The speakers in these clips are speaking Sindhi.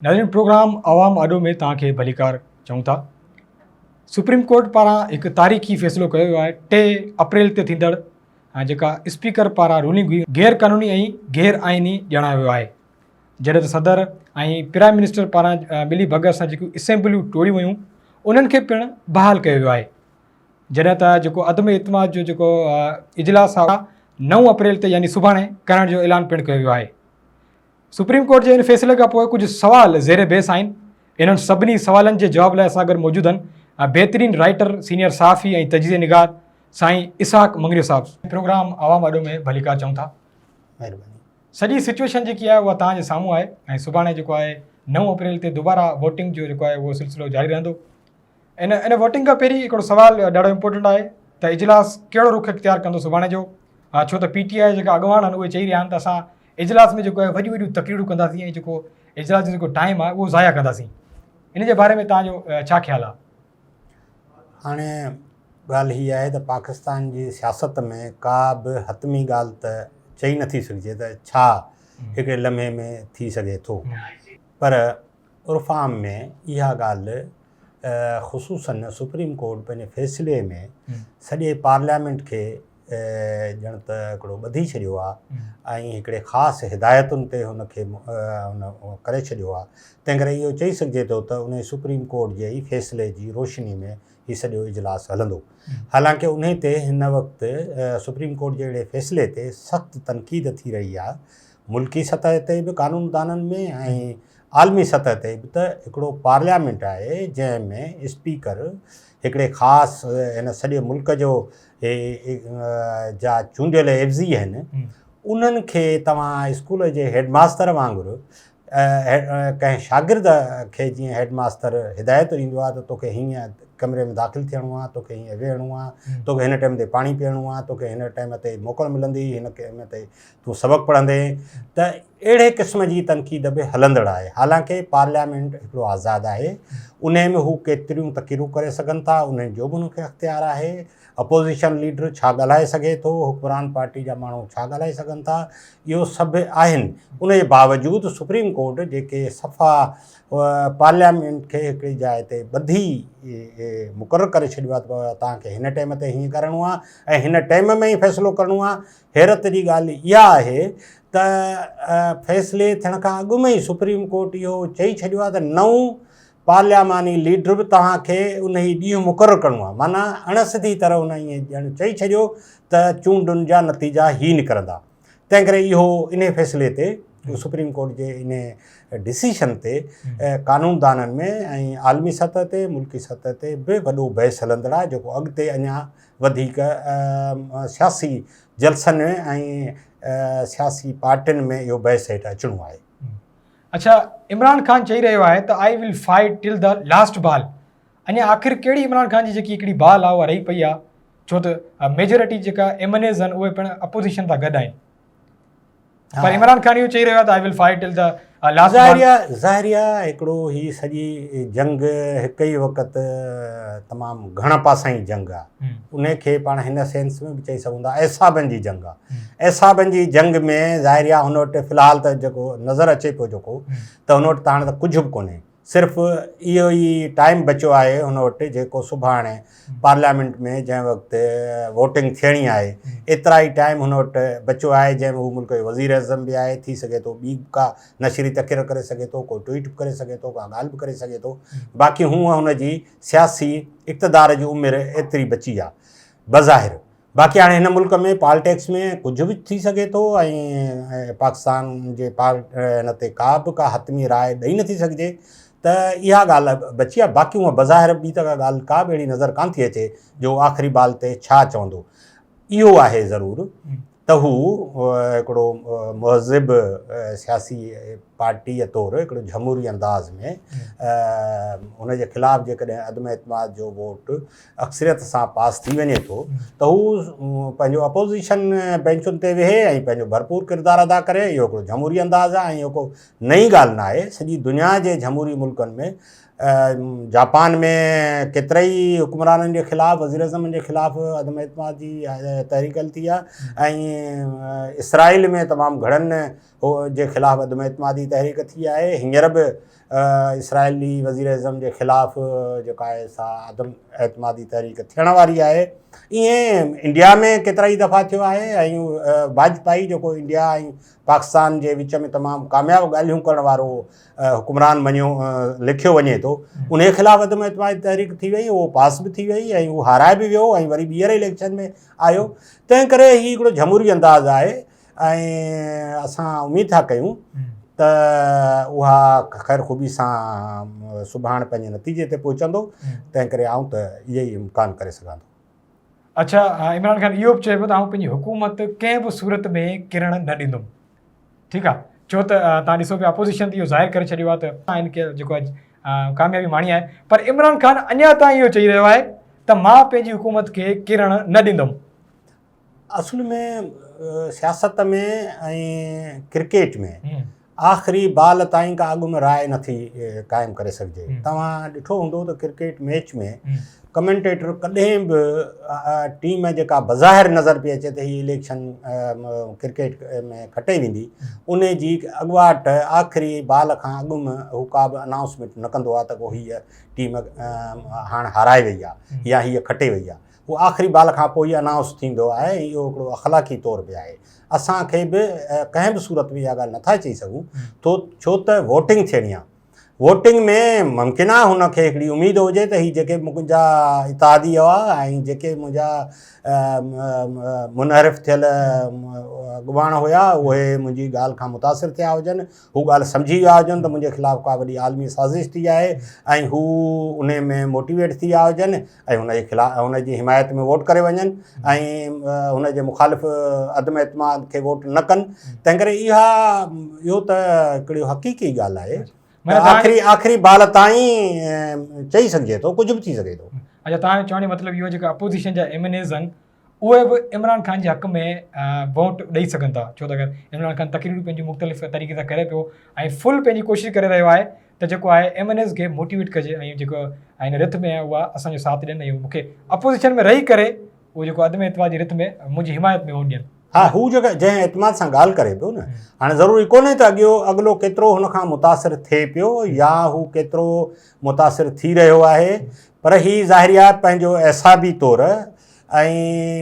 ناظرين پروگرام عوام آڏو ۾ توهان کي ڀليڪار چئون ٿا. سپريم ڪورٽ پاران هڪ تاريخي فيصلو ڪيو ويو آهي 3 اپريل تي ٿيندڙ جيڪا اسپيڪر پاران رولنگ هئي غير قانوني ۽ غير آئيني ڄاڻايو ويو آهي جڏهن ته صدر ۽ پرائم منسٽر پاران ملي ڀڳت سان جيڪيون اسيمبليون ٽوڙيون ويون انهن کي پڻ بحال ڪيو ويو آهي جڏهن ته جيڪو عدم اعتماد جو جيڪو اجلاس آهي 9 اپريل تي يعني سڀاڻي ڪرڻ جو اعلان پڻ ڪيو ويو آهي. سپريم ڪورٽ جي ان فيصلي کان پوء ڪجهه سوال زير بحث آهن. انهن سڀني سوالن جي جواب لاء اسان گڏ موجود آهن بهترين رائيٽر، سينيئر صحافي ۽ تجزيي نگار سائين اسحاق مڱريو صاحب. پروگرام عوام آڏو ۾ ڀليڪار چئون ٿا. مهرباني. سڄي سچوئيشن جيڪي آهي اها توهان جي سامهون آهي ۽ سڀاڻي جيڪو آهي 9 اپريل تي دوباره ووٽنگ جو جيڪو آهي اهو سلسلو جاري رهندو. ان ان ووٽنگ کان پهرين هڪڙو سوال ڏاڍو امپورٽنٽ آهي ته اجلاس ڪهڙو رخ اختيار ڪندو سڀاڻي جو ڇو ته پي ٽي آء جيڪا اڳواڻ آهن اهي چئي رهيا آهن ته اسان اجلاس ۾ جيڪو آهي وڏيون وڏيون تقريرون ڪنداسين ۽ جيڪو اجلاس جو جيڪو ٽائيم آهي اهو ضايع ڪنداسين ان جي باري ۾ توهان جو ڇا خيال آهي؟ هاڻي ڳالهه هي آهي ته پاڪستان جي سياست ۾ ڪا به حتمي ڳالهه ته چئي نٿي سگهجي ته ڇا هڪڙي لمحي ۾ ٿي سگهي ٿو پر عرف عام ۾ اها ڳالهه خصوصاً سپريم ڪورٽ پنهنجي فيصلي ۾ سڄي پارليامينٽ کي ڄڻ ته هڪڙو ٻڌي ڇڏيو آهي ۽ هڪڙي خاص هدايتن تي هن کي هن ڪري ڇڏيو آهي تنهن ڪري اهو چئي سگهجي ٿو ته ان سپريم ڪورٽ جي ئي فيصلي جي روشني ۾ هي سڄو اجلاس هلندو حالانڪه انهي تي هن وقت سپريم ڪورٽ جي اهڙي فيصلي تي سخت تنقيد ٿي رهي آهي ملڪي سطح تي به قانوندانن ۾ ۽ عالمي سطح تي به ته هڪڙو پارليامينٽ آهي جنهن ۾ اسپيڪر هڪڙي خاص هن سڄي ملڪ جو جا چونڊيل عيوضي آهن انهن کي توهان اسڪول جي هيڊ ماستر وانگر ڪنهن شاگرد کي جيئن هيڊ ماستر هدايت ڏيندو آهي ته توکي هيئن ڪمري ۾ داخل ٿيڻو آهي توکي هيئن ويهڻو آهي توکي هن ٽائيم تي پاڻي پيئڻو آهي توکي هن ٽائيم تي موڪل ملندي هن ٽائيم تي تون سبق پڙهندين ته اهڙي قسم جي تنقيد به هلندڙ آهي. حالانڪه پارليامينٽ هڪڙو آزاد آهي، انهي ۾ هو ڪيتريون تقريرون ڪري سگهن ٿا، انهن جو به انهن کي اختيار آهي. اپوزيشن ليڊر ڇا ڳالهائي سگهي ٿو، حڪمران پارٽي جا ماڻهو ڇا ڳالهائي سگهن ٿا، اهو سڀ آهن. ان جي باوجود سپريم ڪورٽ جيڪي صفا پارليامينٽ کي هڪڙي جاء تي ٻڌي مقرر ڪري ڇڏيو آهي ته توهان کي هن ٽيم تي هيئن ڪرڻو آهي ۽ هن ٽيم ۾ ئي فيصلو ڪرڻو آهي، حيرت جي ڳالهه اها آهي ته فيصلي ٿيڻ کان اڳ ۾ ئي سپريم ڪورٽ اهو چئي ڇڏيو آهي ته نئون پارلياماني ليڊر به توهان کي انهي ڏينهن مقرر ڪرڻو آهي معنيٰ اڻ سڌي طرح هن ائين ڄڻ چئي ڇڏيو ته چونڊن جا نتيجا هي نڪرندا تنهن ڪري اهو انهي فيصلي تي سپريم ڪورٽ جي انهي ڊسيشن تي قانوندانن ۾ ۽ عالمي سطح تي ملڪي سطح تي به وڏو بحث هلندڙ آهي جيڪو اڳتي اڃا وڌيڪ سياسي جلسن ۽ سياسي پارٽين ۾ اهو بحث هيٺ اچڻو آهي. اڇا عمران خان چئي رهيو آهي ته I will fight till the last ball اڃا آخر ڪهڙي عمران خان جي جيڪي هڪڙي بال آهي اها رهي پئي آهي ڇو ته ميجورٽي جيڪا ايم اين ايز آهن اهي پڻ اپوزيشن سان گڏ آهن پر عمران خان اهو چئي رهيو آهي ته I will fight till the last ظاهر ظاهر آهي هڪڙو هي سڄي جنگ هڪ ئي وقت تمام گهڻ پاسائين جنگ آهي ان کي پاڻ هن سينس ۾ به چئي سگهون ٿا اعصابن جي جنگ آهي اعصابن جي جنگ ۾ ظاهر آهي هن وٽ في الحال ته جيڪو نظر اچي پيو جيڪو ته هن وٽ ته هاڻي ته ڪجهه به ڪونهي صرف اهو ئي ٽائيم بچيو آهي هن وٽ جيڪو سڀاڻي پارليامينٽ ۾ جنهن وقت ووٽنگ ٿيڻي آهي ايترا ئي ٽائيم هن وٽ بچيو آهي جنهن ۾ هو ملڪ جو وزير اعظم به آهي ٿي سگهي ٿو ٻي ڪا نشري تقرير ڪري سگهي ٿو ڪو ٽوئيٽ به ڪري سگهي ٿو ڪا ڳالهه به ڪري سگهي ٿو باقي هونء هن جي سياسي اقتدار جي عمر ايتري بچي آهي بظاهر باقي هاڻي هن ملڪ ۾ پالٽيڪس ۾ ڪجهه به ٿي سگهي ٿو ۽ پاڪستان جي هن تي ڪا به ڪا حتمي راء ڏئي نٿي سگهجي ته اها ڳالهه بچي آهي باقي هونء بظاهر ٻي ته ڪا ڳالهه ڪا به اهڙي نظر ڪانه ٿي اچي جو آخري بال تي ڇا چوندو اهو آهي ضرور ته هو هڪڙو مهذب سياسي پارٽيء طور هڪڙو جمهوري انداز ۾ ان جي خلاف جيڪڏهن عدم اعتماد جو ووٽ اڪثريت سان پاس ٿي وڃي ٿو ته هو پنهنجو اپوزيشن بينچن تي ويهي ۽ پنهنجو ڀرپور ڪردار ادا ڪري اهو هڪڙو جمهوري انداز آهي ۽ اهو ڪو نئين ڳالهه نه آهي سڄي دنيا جي جمهوري ملڪن ۾ جاپان ۾ ڪيترائي حڪمرانن جي خلاف وزيراعظمن جي خلاف عدم اعتماد جي تحريڪ هلي ٿي آهي ۽ اسرائيل ۾ تمام گهڻن جي خلاف عدم اعتمادي تحريڪ ٿي آهي هينئر به اسرائيلي وزيراعظم جي خلاف جيڪا آهي سا عدم اعتمادي تحريڪ ٿيڻ واري آهي ائين انڊيا ۾ ڪيترا ئي دفعا ٿيو آهي ۽ واجپائي جيڪو انڊيا ۽ پاڪستان جي وچ ۾ تمام ڪامياب ڳالهيون ڪرڻ وارو حڪمران مڃيو لکيو وڃي ٿو ان خلاف عدم اعتمادي تحريڪ ٿي وئي اهو پاس به ٿي وئي ۽ هو هارائي به ويو ۽ وري ٻيهر اليڪشن ۾ آيو تنهن ڪري هي هڪڙو جمهوري انداز آهي ۽ اسان اميد ٿا ڪيون ته اها خير خوبي سان سڀاڻ پنهنجي نتيجي تي پهچندو تنهن ڪري آئون ته اهي ئي امڪان ڪري سگهان ٿو. اڇا عمران خان اهو به چئي پيو ته آئون پنهنجي حڪومت ڪنهن به صورت ۾ ڪرڻ نه ڏيندم ٺيڪ آ ڇو ته تان ڏسو پيا اپوزيشن ته اهو ظاهر ڪري ڇڏيو آ ته هن کي جيڪو ڪاميابي ماڻي آهي پر عمران خان اڃا تائين اهو چئي رهيو آهي ته مان پنهنجي حڪومت کي ڪرڻ نه ڏيندم. اصل ۾ سياست ۾ ۽ ڪرڪيٽ ۾ آخري بال تائين ڪا اڳ ۾ راء نٿي قائم ڪري سگهجي. توهان ڏٺو هوندو ته ڪرڪيٽ ميچ ۾ ڪمينٽيٽر ڪڏهن به ٽيم جيڪا بظاهر نظر پئي اچي ته هي اليڪشن ڪرڪيٽ ۾ کٽي ويندي ان جي اڳواٽ آخري بال کان اڳ ۾ هو ڪا به انائونسمينٽ نه ڪندو آهي ته ڪو هيء ٽيم هاڻ هارائي وئي آهي يا هيء کٽي وئي آهي. اهو آخري بال کان پوء ئي انائونس ٿيندو آهي ۽ اهو هڪڙو اخلاقي طور به آهي. اسان کي به ڪنهن به صورت ۾ اها ڳالهه نٿا چئي سگهون ٿو ڇو ته ووٽنگ ٿيڻي آهي. ووٽنگ ۾ ممڪن آهي هن کي هڪڙي اميد هجي ته هي جيڪي منهنجا اتحادي هئا ۽ جيڪي منهنجا منحرف ٿيل اڳواڻ هيا اهي منهنجي ڳالهه کان متاثر ٿيا هجن هو ڳالهه سمجهي ويا هجن ته منهنجي خلاف ڪا وڏي عالمي سازش ٿي آهي ۽ هو ان ۾ موٽيويٽ ٿي ويا هجن ۽ هن جي خلاف هن جي حمايت ۾ ووٽ ڪري وڃن ۽ هن جي مخالف عدم اعتماد کي ووٽ نه ڪن تنهن ڪري اها اهو ته هڪڙي حقيقي ڳالهه آهي آخري آخري بال تائين چئي سگهجي ٿو ڪجهه به ٿي سگهي ٿو. اچا توهان جو چوڻ جو مطلب اهو جيڪا اپوزيشن جا ايم اين ايز آهن اهي به عمران خان جي حق ۾ ووٽ ڏئي سگهن ٿا ڇو ته اگر عمران خان تقريرون پنهنجون مختلف طريقي سان ڪري پيو ۽ فل پنهنجي ڪوشش ڪري رهيو آهي ته جيڪو آهي ايم اين ايز کي موٽيويٽ ڪجي ۽ جيڪو هن رٿ ۾ آهي اها اسان جو ساٿ ڏين ۽ مون کي اپوزيشن ۾ رهي ڪري اهو جيڪو عدم اعتماد جي رٿ ۾ منهنجي حمايت ۾ ووٽ ڏين. ها هو جيڪا جنهن اعتماد سان ڳالهه ڪري پيو نه هاڻي ضروري ڪونهي ته اڳيو اڳلو ڪيترو هن کان متاثر ٿئي پيو يا هو ڪيترو متاثر ٿي رهيو آهي پر هي ظاهري آهي پنهنجو اعصابي طور ۽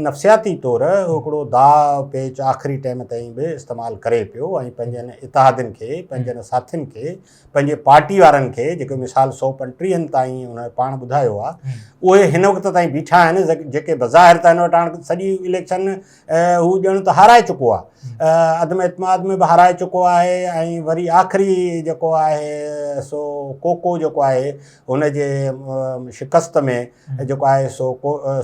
نفسياتي طور هڪڙو داء پيچ آخري ٽائيم تائين به استعمال ڪري پيو ۽ پنهنجن اتحادين کي پنهنجن ساٿين کي پنهنجي پارٽي وارن کي جيڪو مثال سو پنٽيهن تائين ان پاڻ ٻڌايو آهي اهي هن وقت تائين بيٺا آهن جيڪي بظاهر ته هن وٽ هاڻ سڄي اليڪشن هو ڄڻ ته هارائي چڪو آهي عدم اعتماد ۾ به هارائي چڪو آهي ۽ وري آخري جيڪو آهي سو ڪوڪو جيڪو آهي هن جي شڪست ۾ جيڪو آهي سو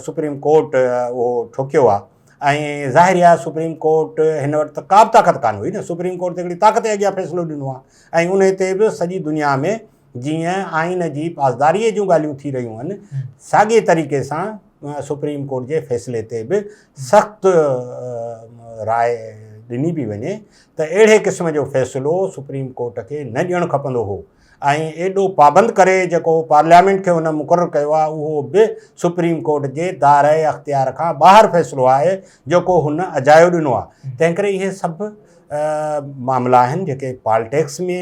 سپريم ڪورٽ اهو ٺوڪيو آهي ۽ ظاهر آهي سپريم ڪورٽ هن وٽ ته ڪا به طاقت ڪانه هئي نه سپريم ڪورٽ ته هڪڙي طاقت جي اڳيان فيصلو ڏنو آهي ۽ ان تي به سڄي دنيا ۾ جيئن آئين جي پاسداريء جون ڳالهيون ٿي رهيون آهن ساڳئي طريقي سان سپريم ڪورٽ جي فيصلي تي به سخت راء ڏني پئي وڃي ته اهڙي قسم جو فيصلو سپريم ڪورٽ کي نه ڏيڻ کپندو هو ۽ ايڏو پابند ڪري جيڪو پارليامينٽ کي هن مقرر ڪيو آهي اهو به سپريم ڪورٽ جي دائره اختيار کان ٻاهر فيصلو آهي جيڪو هن اجايو ڏنو آهي تنهن ڪري اهي سڀ معاملا آهن جيڪي پالٽيڪس ۾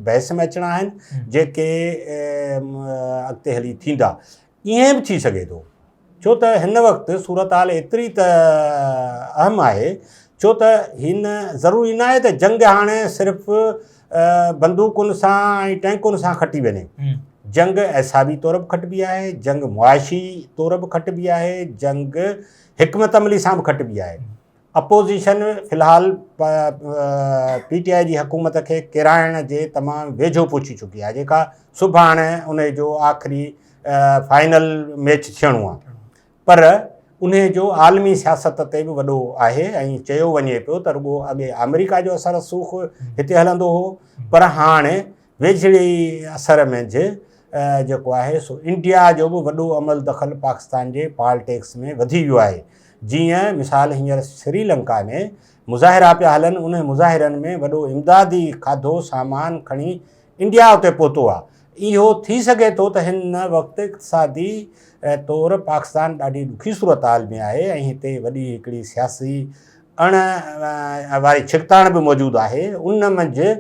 بحث ۾ اچڻا آهن جيڪي اڳتي هلي ٿيندا ائين به ٿي سگهي ٿو ڇو ته هن وقت صورتحال ايتري ته اهم آهي ڇو ته هن ضروري نه آهي ته جنگ هاڻي صرف بندوقن سان ۽ ٽينڪن سان کٽي وڃي جنگ اعصابي طور به کٽبي آهي جنگ معاشي طور به کٽبي آهي جنگ حڪمت عملي سان به کٽبي آهي اپوزيشن في الحال پي ٽي آء جي حڪومت کي ڪيرائڻ جي تمام ويجهو پهچي چڪي آهي جيڪا سڀاڻي ان جو آخري فائنل ميچ ٿيڻو آهي پر ان جو عالمي سياست تي به وڏو آهي ۽ چيو وڃي پيو ته رڳو اڳي آمريڪا جو اثر رسوخ هتي هلندو هو پر هاڻي ويجهڙي اثر منجهه جيڪو آهي سو انڊيا جو به وڏو عمل دخل پاڪستان جي پالٽيڪس ۾ وڌي ويو آهي جيئن مثال هينئر سري لنڪا ۾ مظاهرا پيا هلن انهن مظاهرن ۾ وڏو امدادي کاڌو سامان کڻي انڊيا اتي پهتو آهي اهو ٿي سگهي ٿو ته هن وقت اقتصادي طور پاڪستان ڏاڍي ڏکي صورتحال ۾ آهي ۽ هتي وڏي هڪڙي سياسي اڻ واري ڇڪتاڻ به موجود آهي ان منجهه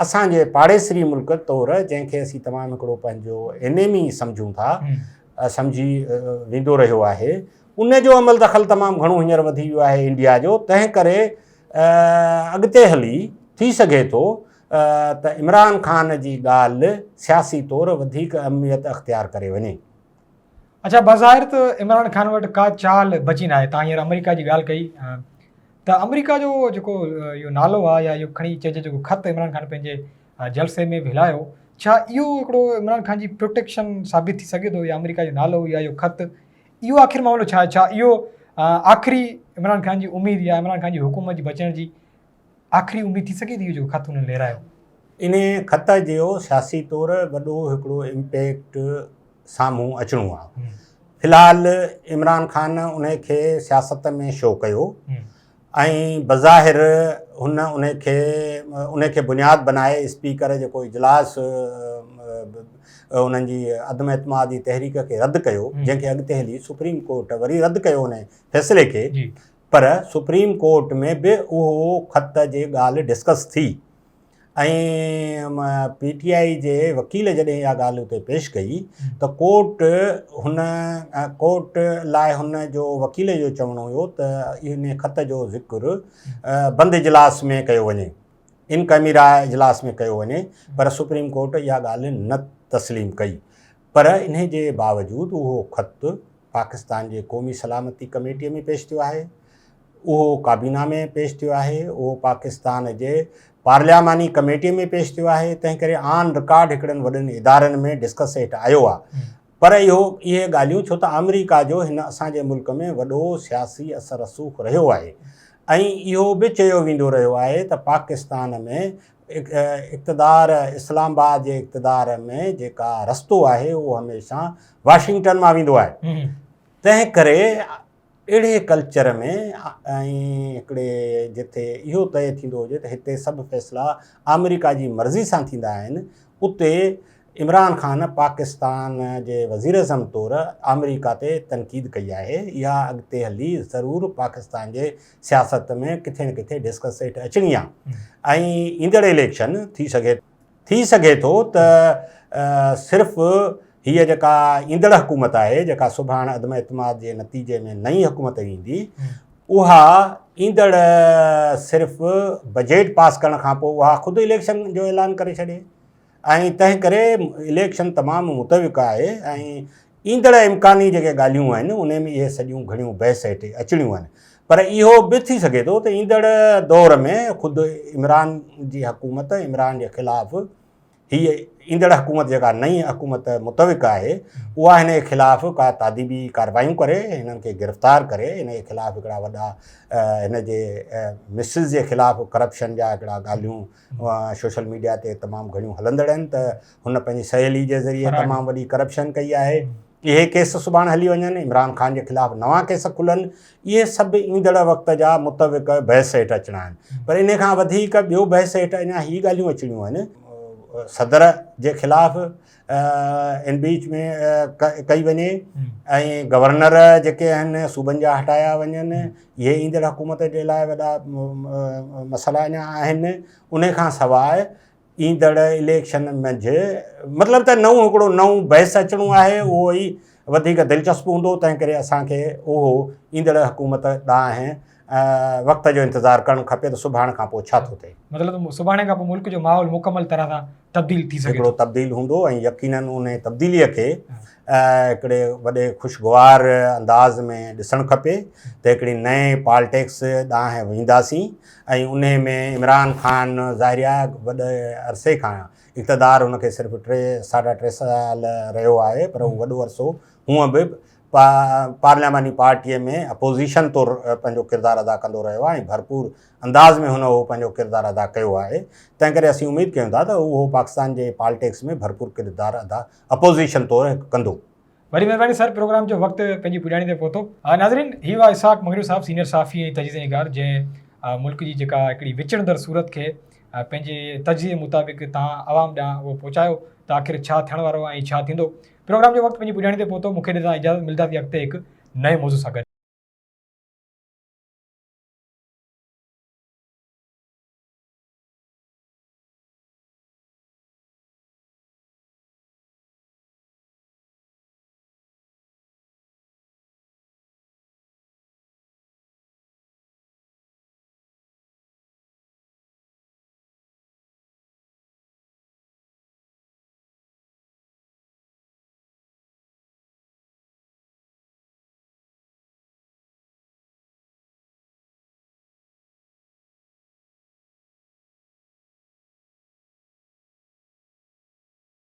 اسان جي پاڙيسري ملڪ طور جنهن کي اسين تمام هڪڙو پنهنجو اينيمي سمجهون ٿا سمجهي ويندو رهيو آهي ان جو عمل دخل تمام گهڻو هينئر وڌي ويو آهي انڊيا جو تنهن ڪري اڳتي هلي ٿي سگهي ٿو ته عمران خان جي ڳالهه سياسي طور وڌيڪ اهميت اختيار ڪري وڃي. اڇا بظاهر ته عمران خان وٽ ڪا چال بچي ناهي تان هينئر آمريڪا جي ڳالهه ڪئي ته آمريڪا جو جيڪو اهو نالو آهي يا اهو کڻي چئجي جيڪو خط عمران خان پنهنجي جلسي ۾ به هلايو ڇا اهو هڪڙو عمران خان جي پروٽيڪشن ثابت ٿي سگهي ٿو يا آمريڪا جو نالو يا اهو خط اهو آخر معاملو ڇا آهي ڇا اهو آخري عمران خان جي اميد يا عمران خان جي حڪومت جي بچڻ جي آخري اميد ٿي سگهي ٿي اهو جيڪو خط هنن لهرايو. انهي خط جو سياسي طور وڏو هڪڙو امپيڪٽ سامهون اچڻو آهي. في الحال عمران خان انهي کي سياست ۾ شو ڪيو ۽ بظاهر هن انهي کي انهي کي بنياد بنائي اسپيڪر جيڪو اجلاس انهن جي عدم اعتماد جي تحريڪ کي رد ڪيو جنهن کي اڳتي هلي سپريم ڪورٽ وري رد ڪيو انهي فيصلي کي پر سپريم ڪورٽ ۾ به اهو خط جي ڳالهه ڊسڪس ٿي ۽ پي ٽي آء جي وڪيل جڏهن اها ڳالهه اتي پيش ڪئي ته ڪورٽ هن ڪورٽ لاء هن جو وڪيل جو چوڻ هيو ته ان خط جو ذڪر بند اجلاس ۾ ڪيو وڃي ان ڪئميرا اجلاس ۾ ڪيو وڃي پر سپريم ڪورٽ اها ڳالهه نه تسليم ڪئي پر انهي جي باوجود اهو خط پاڪستان جي قومي سلامتي ڪميٽيء ۾ پيش ٿيو آهي، اهو ڪابينا ۾ پيش ٿيو آهي، اهو پاڪستان جي پارلياماني ڪميٽيء ۾ پيش ٿيو آهي، تنهن ڪري آن رڪارڊ هڪڙن وڏن ادارن ۾ ڊسڪس هيٺ آيو آهي. پر اهو اهي ڳالهيون ڇو ته آمريڪا جو هن اسان جي ملڪ ۾ وڏو سياسي اثر رسوخ رهيو آهي ۽ اهو به چيو ويندو رهيو آهي ته پاڪستان ۾ اقتدار اسلام آباد جي اقتدار ۾ جيڪا رستو آهي اهو هميشه واشنگٽن مان ويندو آهي تنهن ڪري اهڙي ڪلچر ۾ ۽ هڪڙي جتي اهو طئي ٿيندو هجي ته هتي سڀ فيصلا آمريڪا جي مرضي سان ٿيندا آهن اتي عمران خان پاڪستان جي وزيراعظم طور آمريڪا تي تنقيد ڪئي آهي اها اڳتي هلي ضرور پاڪستان جي سياست ۾ ڪٿي نه ڪٿي ڊسڪس هيٺ اچڻي آهي ۽ ايندڙ اليڪشن ٿي سگهي ٿي سگهي ٿو ته صرف هيء جيڪا ايندڙ حڪومت آهي جيڪا سڀاڻ عدم اعتماد جي نتيجي ۾ نئين حڪومت ايندي اها ايندڙ صرف بجيٽ پاس ڪرڻ کان پوء اها خود اليڪشن جو اعلان ڪري ڇڏي ۽ تنهن ڪري اليڪشن تمام متوقع آهي ۽ ايندڙ امڪاني جيڪي ڳالهيون آهن انهي ۾ اهي سڄيون گهڻيون بحث هيٺ اچڻيون آهن پر اهو به ٿي سگهي ٿو ته ايندڙ دور ۾ خود عمران جي حڪومت عمران جي خلاف هي ايندڙ حڪومت جيڪا نئين حڪومت متوقع آهي اها هن جي خلاف ڪا تاديبي ڪاروايون ڪري هنن کي گرفتار ڪري هن جي خلاف هڪڙا وڏا هن جي مسز جي خلاف ڪرپشن جا هڪڙا ڳالهيون سوشل ميڊيا تي تمام گهڻيون هلندڙ آهن ته هن پنهنجي سهيلي جي ذريعي تمام وڏي ڪرپشن ڪئي آهي اهي ڪيس سڀاڻ هلي وڃن عمران خان جي خلاف نوان ڪيس کلن اهي سڀ ايندڙ وقت جا متوقع بحث هيٺ اچڻا آهن پر ان کان وڌيڪ ٻيو بحث هيٺ اڃا هي ڳالهيون اچڻيون آهن صدر جي خلاف ان بيچ ۾ ڪئي وڃي ۽ گورنر جيڪي آهن صوبن جا هٽايا وڃن اهي ايندڙ حڪومت جي لاء وڏا مسئلا اڃا آهن ان کان سواء ايندڙ اليڪشن منجهه مطلب ته نئون هڪڙو نئون بحث اچڻو آهي اهو ئي وڌيڪ دلچسپ هوندو تنهن ڪري اسانکي اهو ايندڙ حڪومت ڏانهن وقت جو انتظار ڪرڻ کپي ته سڀاڻ کان پوء ڇا ٿو ٿئي. مطلب ته سڀاڻي کان پوء ملڪ جو ماحول مڪمل طرح سان تبديل ٿي سگهي ٿو. هڪڙو تبديل هوندو ۽ يقينن انهي تبديليء کي هڪڙي وڏي خوشگوار انداز ۾ ڏسڻ کپي ته هڪڙي نئين پالٽيڪس ڏانهن وينداسين ۽ انهي ۾ عمران خان ظاهري آهي وڏي عرصي کان اقتدار هن کي صرف ٽي ساڍا ٽي سال رهيو آهي پر هو وڏو عرصو هونء به پارلياماني پارٽيء ۾ اپوزيشن طور پنهنجو ڪردار ادا ڪندو رهيو آهي ۽ ڀرپور انداز ۾ هن اهو پنهنجو ڪردار ادا ڪيو آهي تنهن ڪري اسين اميد ڪيون ٿا ته اهو پاڪستان جي پالٽيڪس ۾ ڀرپور ڪردار ادا اپوزيشن طور ڪندو. وڏي مهرباني سر پروگرام جو وقت پنهنجي پڄاڻي تي پهتو. ناظرين هي هئا اسحاق مڱريو صاحب سينئر صحافي ۽ تجزيه نگار جنهن ملڪ جي جيڪا هڪڙي وچڙندڙ صورت کي پنهنجي تجزيي مطابق تان عوام ڏانهن اهو پهچايو ته آخر ڇا ٿيڻ وارو آهي ۽ ڇا ٿيندو. پروگرام جو وقت پنهنجي پڄاڻي تي پهتو مون کي ڏيندا اجازت ملداسين اڳتي هڪ نئين موضوع سان گڏ.